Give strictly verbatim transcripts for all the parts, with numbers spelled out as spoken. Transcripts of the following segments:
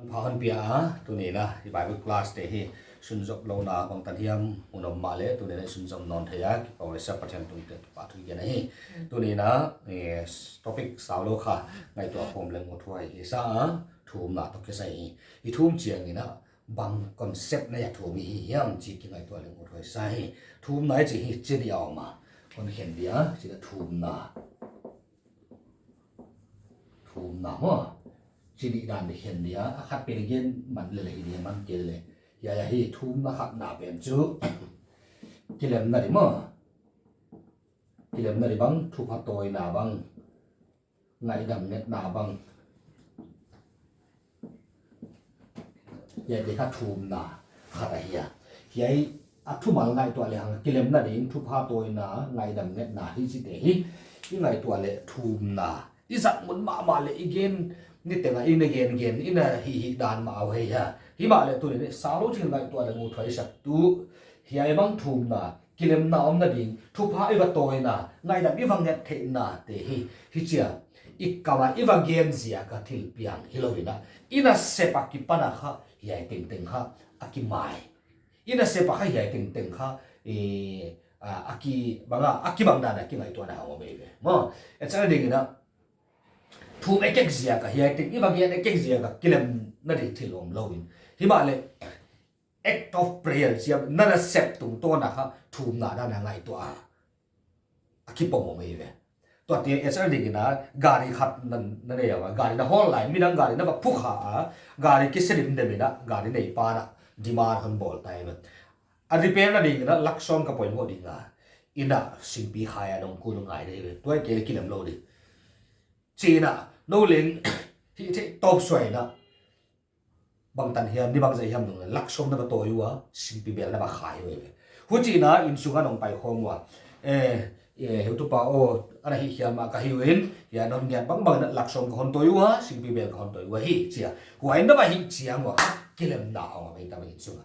Pha hon pia a, tuni'n a, i Bible class te hi sunzom louhna bangtan hiam mun om mahleh, tuni'n a i sunzom nawn thei a, kipak huai sa, Pathian tungtawn kipahthu i gen ahi. Tuni'n a, eh, topic sau lou kha, ngaihtuah khawm leng uthuai i sa a, thumna toh kisai hi. I thum chiangin a, bang concept na a thum i hi hiam chih kingaihtuah leng uthuai sa hi. Thumna i chih hi chi nih a om a, kon khen dia, chih a thumna. Thumna maw. Chih nih dan di khen dia, a khat pen gen man lele hi dia, man kei lele. Hiai a hi thumna khatna pen chu. Kilemna di maw. Kilemna di bang, thupha tawina bang. Ngaihdam ngetna bang. Hiaite kha thumna khat ahi a. Hiai a thumal ngaihtuah lehang kilemna ding, thupha tawina, ngaihdam ngetna hi chihte hi. I ngaihtuah leh thumna. I zat mun mahmah leh i gen, niteng a i na gen gen, i na hih hih dan mah uh ahi a. Himahleh tuni'n i sau lou chiang ngaihtuah leng uthuai sak tu. Hiai bang thumna, kilemna omna ding, thupha i va tawina, ngaihdam i va nget theihna te hi, hichia. I kam a i va gen ziak a thil piang hilou in a. I nasep akipan a kha, hiai tengteng kha, a kimai. I nasep a kha hiai tengteng kha, eh, a, a ki, bang a, a kibang dan a kingaihtuahna om ei ve. Maw, etsakna dingin a, thum ekek ziak a, hiai teng, i va gen ekek ziak a, kilemna ding thil om lou in. Himahleh, act of prayer, siam, na nasep tungtawn a kha, thumna dan a ngaihtuah a. A kipom om ei ve. Tuate, etsakna dingin a, gari khat na, na nei a, gari na hawl lai, midang gari na va phu kha a, gari kise dimdem in a, gari neipa na, demand hon bawl ta ei ve. A repair na dingin a, lak sawm ka poimoh ding a, inn a, singpi khai a, nong kun ngai dei ve. Tua i kei leh kilem lou di. Chih in a, nou leng, hih theih tawp suai in a, bangtan hiam, ni bangzah hiam nung leh, lak sawm na va tawi ua, singpi bel na va khai ua ve. Huchiin a, innsung a nong pai khawm ua. Eh, eh, heutupa aw, ana hih khial mah ka hi uh in, hiai non ngiat bangbang in a lak sawm ka hon tawi ua, singpi bel ka hon tawi ua hi, chi a. Huai na va hih chiang ua, kilemna hong a vei ta innsung a.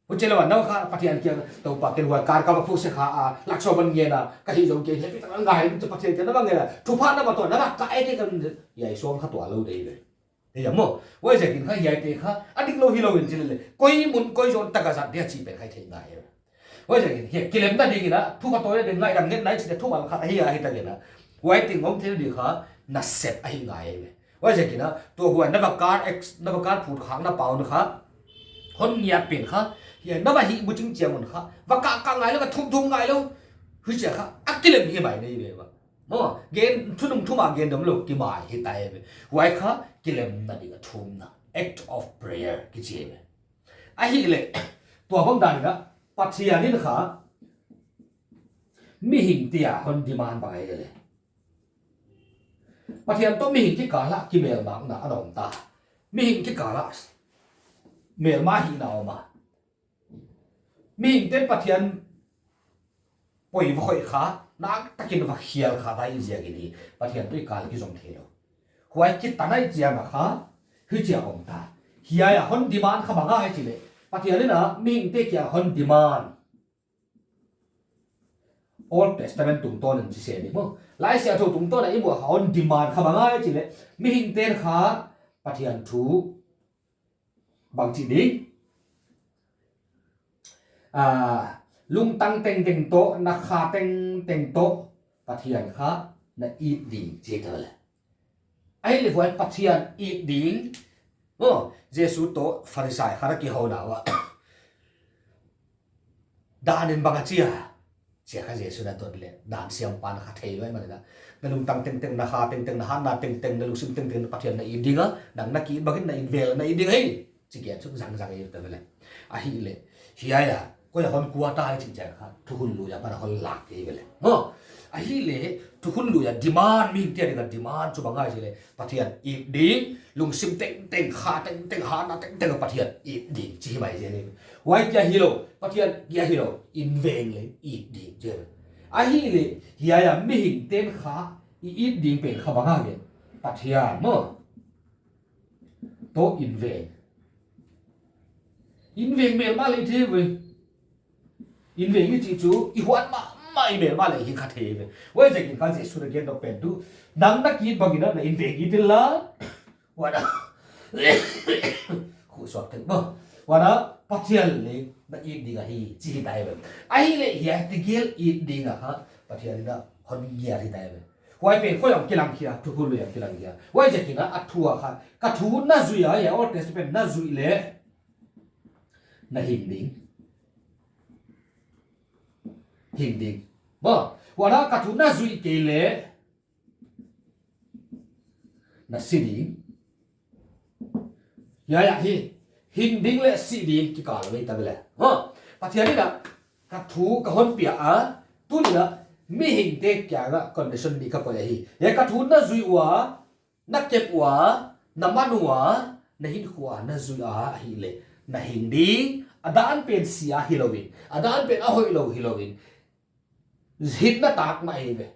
Huchi lou a, na kha Pathian kiang, Toupa ken huai kar ka va phu se kha a, lak sawm ban ngen a, ka hih zong kei, happy ta ngai, Pathian kiang na va ngen a, thupha na va tawi, na va ka e ke kan, hiai sawm kha tua lou dei ve. Hei maw, huaiziakin kha hiaite kha, a dik lou hilou in chi lele. Koi mun, koi zon tak a zat dia chih pen kha i thei ngai. Huaiziakin, hiai kilemna dingin a, thupha tawina ding ngaihdam ngetna i chih thumal khat ahi a, hi ta ngen a. Huai teng om thei di kha, nasep ahi ngai ve. Huaiziakin a, tua huai na va kar ex, na va kar phut khak na pau na kha. Hon ngiat pen kha, hiai na va hih buching chiang un kha. Va kah kah ngai lou, va thum thum ngai lou. Huchia kha, a kilem hi mai nei ve va. Maw, gen, thunung thum a gen dom lou kimai hi ta ei ve. Huai kha, kilemna ding a thumna. Act of prayer, kichi ei ve. Ahihleh, tua bang dan in a, Pathian in kha, mihingte a hon demand bang ahi lele. Pathian toh mihing kikal a kimelmakna a om ta. Mihing kikal a melma hihna om a. Mihingte'n Pathian poi va khoih kha, nak takin va khial kha ta i ziakin hi, Pathian toh i kal kizom thei lou. Huai kitan a i chiang a kha, hichia om ta. Hiai a hon demand kha bang ahia chih leh, Pathian in a mihingte kiang hon demand. Old Testament tungtawn in chi se ni maw. Laisiangthou tungtawn a i muh a kha hon demand kha bang ahia chih leh, mihingte'n kha Pathian thu bangchi ding. Ah, lungtang tengteng toh, na kha tengteng toh, Pathian kha na it ding chi ta leh. Ahihleh huai Pathian it ding. Oh, Jesu toh Pharisai khat a kihouna ua. Dan in bang a chi a. Chia kha Jesu na dot leh, dan siampa na kha thei lou mai na. Na lungtang tengteng, na kha tengteng, na hatna tengteng, na lungsim tengteng, na Pathian na it ding a, nang na ki bangin na inveng na it ding hi. Chi kia chu zangzang ei ta ve leh. Ahihleh, hiai a, koi a hon kua ta hi chih chiang kha, thukhun lui a pan a hon lak ei ve leh. Maw, ahihleh, thukhun lui a demand, mihingte a ding a demand chu bang ahia chih leh, Pathian it ding, lungsim tengteng, kha tengteng, hatna tengteng a Pathian it ding, chi hi mai zen ei. Huai kia hilou, Pathian kia hilou, inveng leh it ding, chi. Ahihleh, hiai a mihingte'n kha, i it ding pen kha bang ahia, Pathian, maw. Toh inveng. Inveng melma leh thei ve. Inveng i chih chu, i huan mahmah i melma leh hi kha thei ve. Huaiziakin kha Jesu na gen dok pen tu. Nang na ki bangin a na inveng it inla. Huan a. Khuh suak tek maw. Huan a Pathian leng na it ding ahi, chi hi tai ve. Ahihleh hiai tegel it ding a kha Pathian in a hon ngial hi tai ve. Huai pen koi ah kilang khia, Thukhun lui ah kilang khia. Huaiziakin a thu a kha, ka thu na zui a, hiai Old Testament na zui leh na hing ding. Hing ding. Maw, huan a ka thu na zui kei leh na si ding. Hiai ah hi, hing ding leh si ding kikal ngei ta ve le. Maw, Pathian in a ka thu ka hon pia a, tuni a mihingte kiang a condition nih ka koih ahi. Hiai ka thu na zui ua, na kep ua, na man ua, na hinkhua na zui a ahihleh na hing ding, a dan pen si a hilou in, a dan pen a hoihlou hilou in, hinna tak mah hi ve.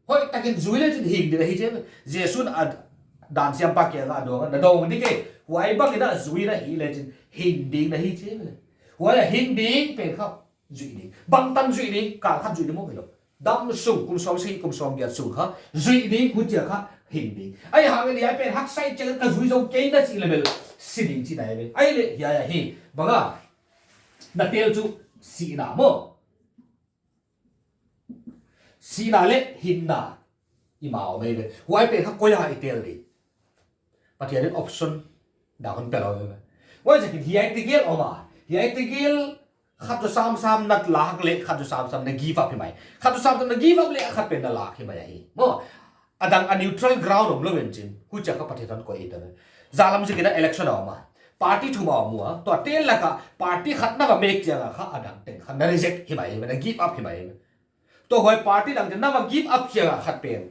Hoihtakin zui lechin hing ding ahi chi ve. Jesu'n a dan siampa kiang a dong, na dong ding kei, huai bangin a zui na hih lechin hing ding na hi chi ve. Huai a hing ding pen kha zui ding. Bangtan zui ding, kal khat zui ding maw hilou. Dam sung, kum sawm sagih, kum sawm giat sung kha zui ding, huchia kha hing ding. Ahihhangin hiai pen haksa chiangin ka zui zou kei na chih leh bel si ding chihna hi ve. Ahihleh hiai ahi, bang a, na tel chu sihna maw. Sihna leh hinna i ma om ei ve. Huai pen kha koi ah i tel ding. Pathian in option dang hon pe lou ve. Huaiziakin hiai tegel om a, hiai tegel khat chu samsam na lak leh khat chu samsam na give up hi mai. Khat chu samsam na give up leh khat pen na lak hi mai ahi. Maw, a dang a neutral ground om lou in chin, huchia kha Pathian hon koih ta ve. Zalam ziakin a election a om a, party thum a om ua, tua tel lak a party khat na va mek chiang a kha a dang teng kha na reject hi mai, na give up hi mai. Tua huai party dang teng na va give up chiang a khat pen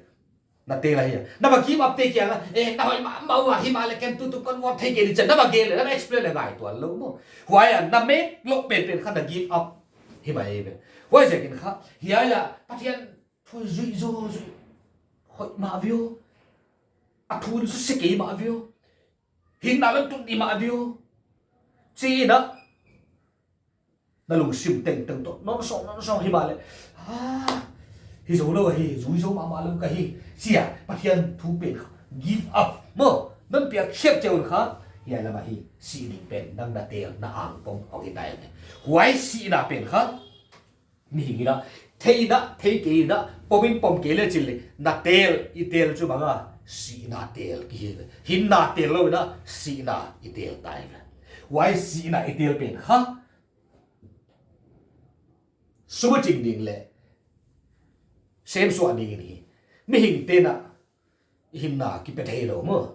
na tel ahi. Na va give up te chiang a, eh, na hoih mahmah ua, himahleh ken tutung kon vote thei kei ni chi a, na va gen leh, na va explain leh ngaihtuah lou maw. Huai a na mek louh penpen kha na give up hi mai ve. Huaiziakin kha hiai a Pathian thu zui zou zui hoih mah viau, a thu in su se kei mah viau, hinna leng tun di mah viau, chi in a na lungsim tengteng toh non sawm non sawm himahleh, ah, hi zou lou ahi, zui zou mahmah lou ka hi, chi a Pathian thu pen kha give up maw, non piak khiak chiang un kha hiai lam ahi, sih ding pen nang na tel na angpom hong hi tai. Huai sihna pen kha mihing in a thei in a, thei kei in a, pom in pom kei lechin leh na tel, i tel chu bang a, sihna tel kihi. Hinna tel lou in a sihna i tel tai. Huai sihna i tel pen kha sumuching ding leh semsuah ding in hi. Mihingte'n a hinna kipe theilou maw.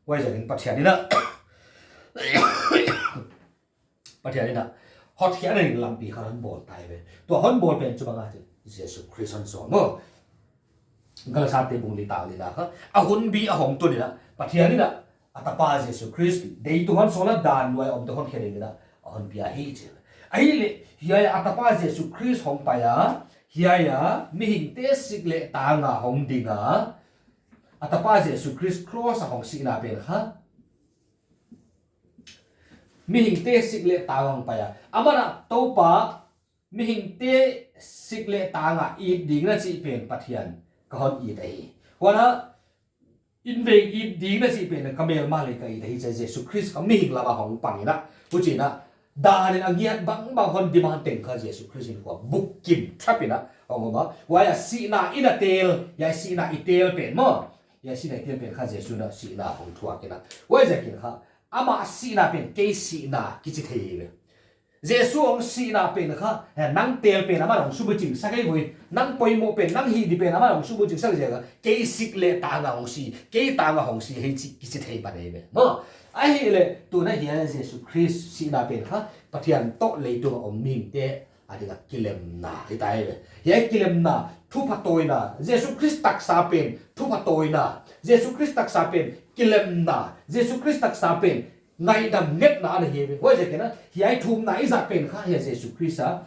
Huaiziakin Pathian in a Pathian in a hotkhiakna ding lampi khat hon bawl tai ve. Tua hon bawl pen chu bang a, Jesu Khrist hon sawl maw. Galatiate bung li tang li na kha, a hunbi a hong tun in a, Pathian in a a tapa Jesu Khrist deitung hon sawl a, dan nuai om te hon khe ding in a, a hon pia hi chi. Ahihleh hiai a tapa Jesu Khrist hong pai a, hiai a mihingte sik leh tang a hong ding a, a tapa Jesu Khrist cross a hong sihna pen kha mihingte sik leh tang a hong pai a, aman a Toupa, mihingte sik leh tang a it ding na chih pen Pathian ka hon it ahi. Huan a, in veng it ding na chih pen ka melma leh ka it ahi chi a, Jesu Khrist kha mihing lam a hong pang in a, huchi'n a dan in a ngiat bangbang hon demand teng kha Jesu Khrist in kha bukim thap in a hong om a. Huai a sihna in a tel, hiai sihna i tel pen maw, hiai sihna i tel pen kha Jesu'n a sihna hong thuak in a. Huaiziakin kha ama sihna pen kei sihna kichi thei ve. Jesu hong sihna pen kha, eh, nang tel pen aman hong sumuching sak ei ve. Nang poimoh pen, nang hih di pen aman hong sumuching sak ziak a, kei sik leh tang a hong si, kei tang a hong si hi chi kichi thei pan ei ve maw. Ahihleh tuna hiai Jesu Khrist sihna pen kha Pathian toh leitung a om mihingte a ding a kilemna hi tai ve. Hiai kilemna, thupha tawina, Jesu Khrist taksa pen thupha tawina, Jesu Khrist taksa pen kilemna, Jesu Khrist taksa pen ngaihdam ngetna ana hi ve. Huaiziakin a hiai thumna i zat pen kha hiai Jesu Khrist a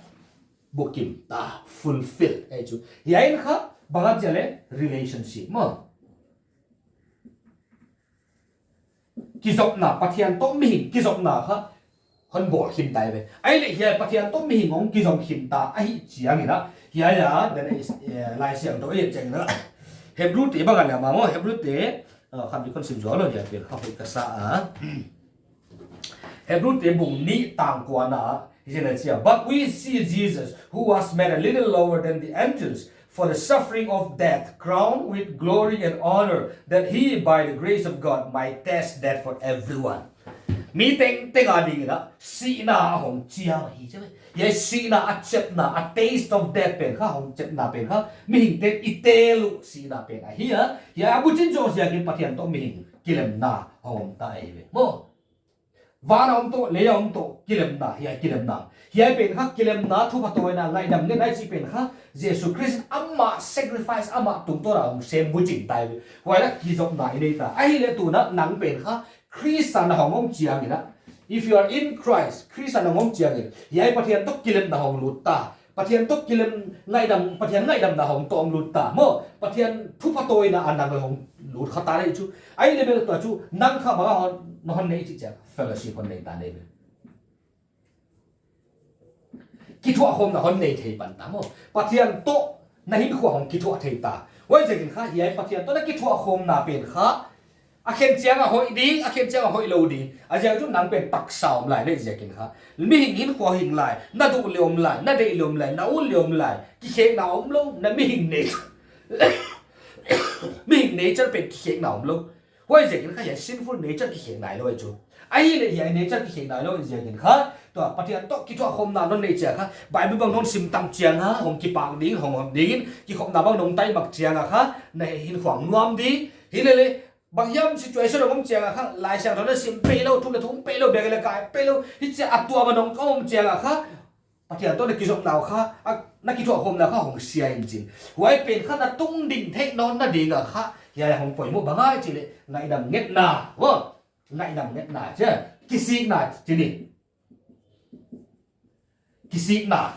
bukim ta, fulfill ahi chu. Hiai in kha bang a chi a leh relationship maw. Kizopna, Pathian toh mihing kizopna kha hon bawl khin tai ve. Ahihleh hiai Pathian toh mihing hong kizom khin ta ahih chiang in a, hiai a, dan a is, eh, Laisiangthou i et chiang in a, Hebrute bang a leh maw, Hebrute Ah, khat ni kon sim zual lou, hiai pen kha hoih ka sa a. Hebru te bung nih tang kua na, hichi'n a chi a, "But we see Jesus, who was made a little lower than the angels for the suffering of death, crowned with glory and honor, that he, by the grace of God, might taste death for everyone." Mi tengteng a ding in a, sihna a hong chiang hi chi ve. Hiai sihna a chepna, a taste of death pen kha, hong chepna pen kha, mihingte'n i tel uh sihna pen ahi a. Hiai a buchin zoh ziakin Pathian toh mihing kilemna hong om ta ahi ve. Maw. Van a om toh, lei a om toh, kilemna, hiai kilemna. Hiai pen kha, kilemna, thupha tawina, ngaihdam ngetna i chih pen kha, Jesu Khrist amah sacrifice, amah tungtawn a hong sem buchin ta ahi ve. Huai a kizopna i nei ta. Ahihleh tuin a nang pen kha, Khrist a na hong om chiang in a. If you are in Christ, Khrist a na hong om chiang in. Hiai Pathian toh kilemna hong lut ta. Pathian toh kilem ngaihdam, Pathian ngaihdamna hong tawm lut ta. Maw, Pathian thupha tawina a nang leh hong lut kha ta leh chu. Ahihleh bel tua chu, nang kha bang a hon, na hon nei chih chiang. Fellowship hon nei ta nei ve. Kithuahkhawmna hon nei thei pan ta maw. Pathian toh na hinkhua hong kithuah thei ta. Huaiziakin kha hiai Pathian toh na kithuahkhawmna pen kha. A khen chiang a hoih ding, a khen chiang a hoih lou ding. A ziak chu nang pen taksa om lai leh ziakin kha. Mihing hinkhua hing lai, na duh leh om lai, na deih leh om lai, na ut leh om lai. Kikhekna om lou, na mihing nature. Mihing nature pen kikhekna om lou. Huaiziakin kha hiai sinful nature kikhek nailou ahi chu. Ahihleh hiai nature kikhek nailou ziakin kha. Tua Pathian toh kithuahkhawmna non nei chiang kha. Bible bang non sim tam chiang a, hong kipak ding, hong hon ding in, kikhopna bang non tai mak chiang a kha. Na hinkhua nuam ding. Hilele, bang hiam situation hong om chiang a kha. Laisiangthou na sim peilou, thum na thum peilou, Bible na kai peilou. Hichia a tua bang non om chiang a kha. Pathian toh na kizopna uh kha, a, na kithuahkhawmna kha hong sia in chin. Huai pen kha na tungding theih nawnna ding a kha, hiai hong poimoh bang ahia chih leh, ngaihdam ngetna, maw, ngaihdam ngetna, chia, kisikna, chih ni. Kisikna.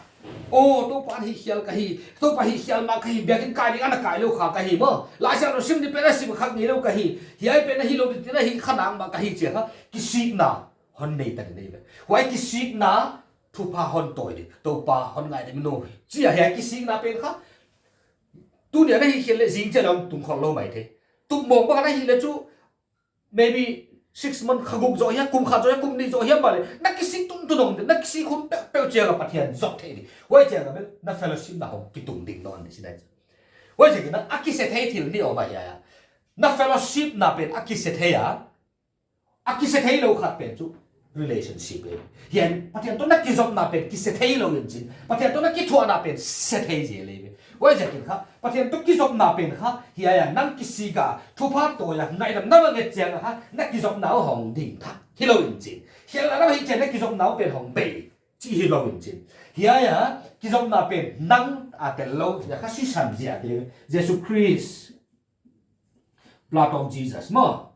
Oh, Toupa'n hih khial ka hi, Toupa hih khial mah ka hi, biakinn kai ding ana kai lou kha ka hi, maw. Laisiangthou sim ding pen a sim kha ngei lou ka hi, hiai pen a hilou ding tina hi kha nang mah ka hi chia kha, kisikna, hon nei ta nei ve. Huai kisikna, thupha hon tawi ding. Toupa hon ngaidam in aw. Chia hiai kisikna pen kha. Tuni a na hih khial leh zing chiang a tung khol lou mai thei. Tum mawng bang na hih leh chu. Maybe six month kha guk zoh hiam, kum khat zoh hiam, kum nih zoh hiam bang leh. Na kisik tum tu nong ding, na kisik hun peuhpeuh chiang a Pathian zop thei ding. Huai chiang a bel, na fellowship na hong kitung ding nawn ding si dai. Huai chiang a na a kise thei thil nih om ahi a. Na fellowship na pen a kise thei a. A kise theilou khat pen chu relationship e. Hiai Pathian toh na kizopna pen kise theilou in chin. Pathian toh na kithuahna pen se thei zel e. Huaiziakin kha, Pathian toh kizopna pen kha, hiai a nang kisik a, thupha tawi a, ngaihdam na va nget chiang a kha, na kizopna uh hong ding thak hilou in chin. Hiai a na va hih chiang na kizopna uh pen hong bei, chih hilou in chin. Hiai a, kizopna pen nang a tel lou, hiai kha sisan ziak e. Jesu Khrist. Blood of Jesus, maw.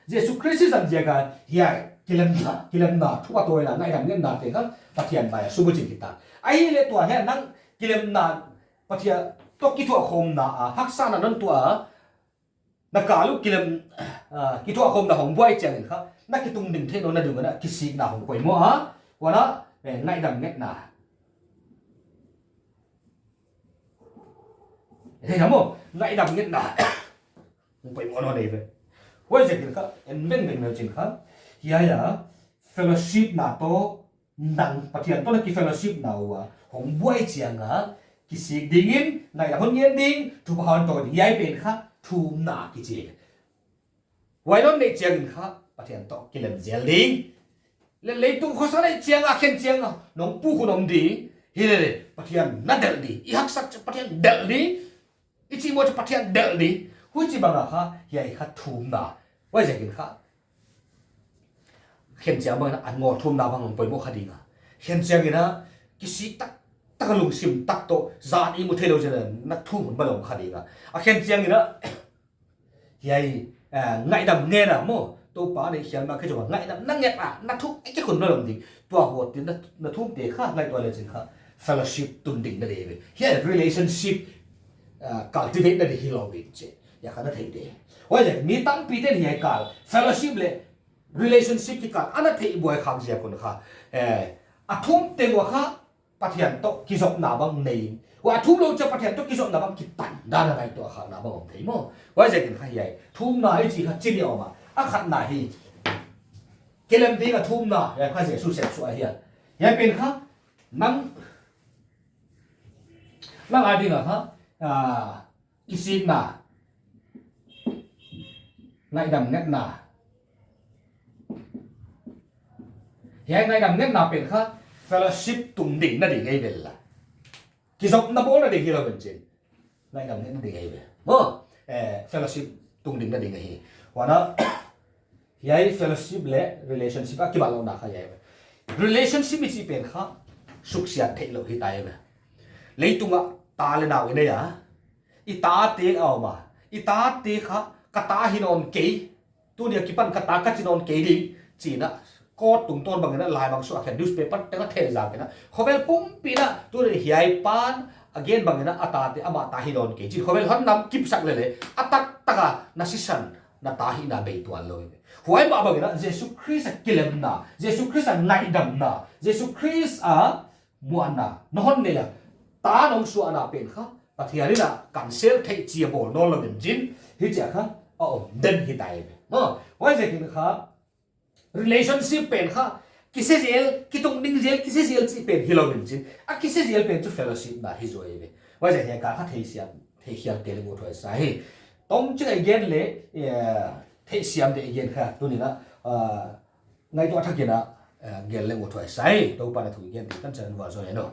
Jesu Khrist sisan ziak a, hiai, kilemna, kilemna, thupha tawina, ngaihdam ngetna te kha, Pathian mai a sum uh chin hita. Ahihleh tua hiai nang kilemna, Pathian toh kithuahkhawmna a, haksatna non tuah a, na kal uh kilem, ah, kithuahkhawmna hong buai chiang in kha, na kitungding theih nawnna ding a, kisikna hong poimoh a, huan a, eh, ngaihdam ngetna. Hei, hamo, ngaihdam ngetna. Hong poimoh nawn nei ve. Huaiziakin kha, en vengveng leu chin kha. Hiai a, fellowship na toh, nang Pathian toh na kifellowship na ua. Hong buai chiang a, kisik ding in, ngaihdam hon ngen ding, thupha hon tawi ding, hiai pen kha, thumna kichi. Huai non neih chiangin kha, Pathian toh kilem zel ding. Leh leitung khosa neih chiang a khen chiang a, nong pu khun om ding. Hilele, Pathian na delh ding. I haksat chiang Pathian delh ding. I chih mawh chiang Pathian delh ding. Huchi bang a kha, hiai kha thumna. Huaiziakin kha. Khen chiang bang in a ngol thumna bang hong poimoh kha ding a. Khen chiangin a, kisik taktak a lungsim tak toh, zan i mu theilou chiang a, na thum hun bang hong kha ding a. A khen chiangin a, Hiai, eh, ngaihdam ngetna maw. Toupa na hihkhial ma khe chauh ngaihdam na nget a, na thum e khe khun na lom ding. Tua huat in na, na thum te kha, ngaihtuah le chin kha. Fellowship tun ding na nei ve. Hiai relationship, eh, cultivate na di hilou ve chi. Hiai kha na thei di. Huai leh, mi tampi ten hiai kal. Fellowship leh relationship kikal. Ana thei buai khak ziak un kha. Eh, a thum teng ua kha, Pathian toh kizopna bang nei. Tua thumlou chiah Pathian toh kizopna bang kipan dan a ngaihtuah khakna bang om thei maw. Huaiziakin kha hiai thumna i chih kha chi nih om a. A khatna hi kilem ding a thumna, hiai kha Jesu sepsuah ahi a. Hiai pen kha nang, nang a ding a kha, ah, kisikna, ngaihdam ngetna. Hiai ngaihdam ngetna pen kha fellowship tungding na ding ahi vel a. Kizopna bawlna ding hilou in chin, ngaihdam ngetna ding ahi ve maw. Eh, fellowship tungding na ding ahi. Huan a, hiai fellowship leh relationship a kibatlouhna kha hiai ve. Relationship i chih pen kha suksiat theihlouh hita ve. Leitung a ta leh nau i nei a, i tate a om a, i tate kha ka ta hi nawn kei, tuni a kipan ka ta ka chi nawn kei ding, chi'n a, court tungtawn bang in a, laibang suah khen, newspaper teng a thei zak in a, khovel pumpi in a, tuni hiai pa'n a gen bang in a, a tate amah ta hi nawn kei chi, khovel hon nam kipsak leh leh, a taktak a na sisan, na ta hihna bei tuanlou in. Huai mah bang in a, Jesu Khrist a kilemna, Jesu Khrist a ngaihdamna, Jesu Khrist a muanna na hon nei a, ta nong suahna pen kha Pathian in a cancel theih chi a bawl nawnlou in chin, hichia kha a om den hita ve maw. Huaiziakin kha relationship pen kha kise zel, kitungding zel, kise zel chih pen hilou in chin, a kise zel pen chu fellowship na hi zaw ve. Huaiziak hiai kha theisiam, theikhial kei leng uthuai sa hi. Tawmchik a i gen leh, eh, theisiam deuh i gen kha, tuni in a, ah, ngaihtuah thak in a, eh, gen leng uthuai sa hi. Toupa'n a thu i gen ding tan chiang in vualzawl hen aw.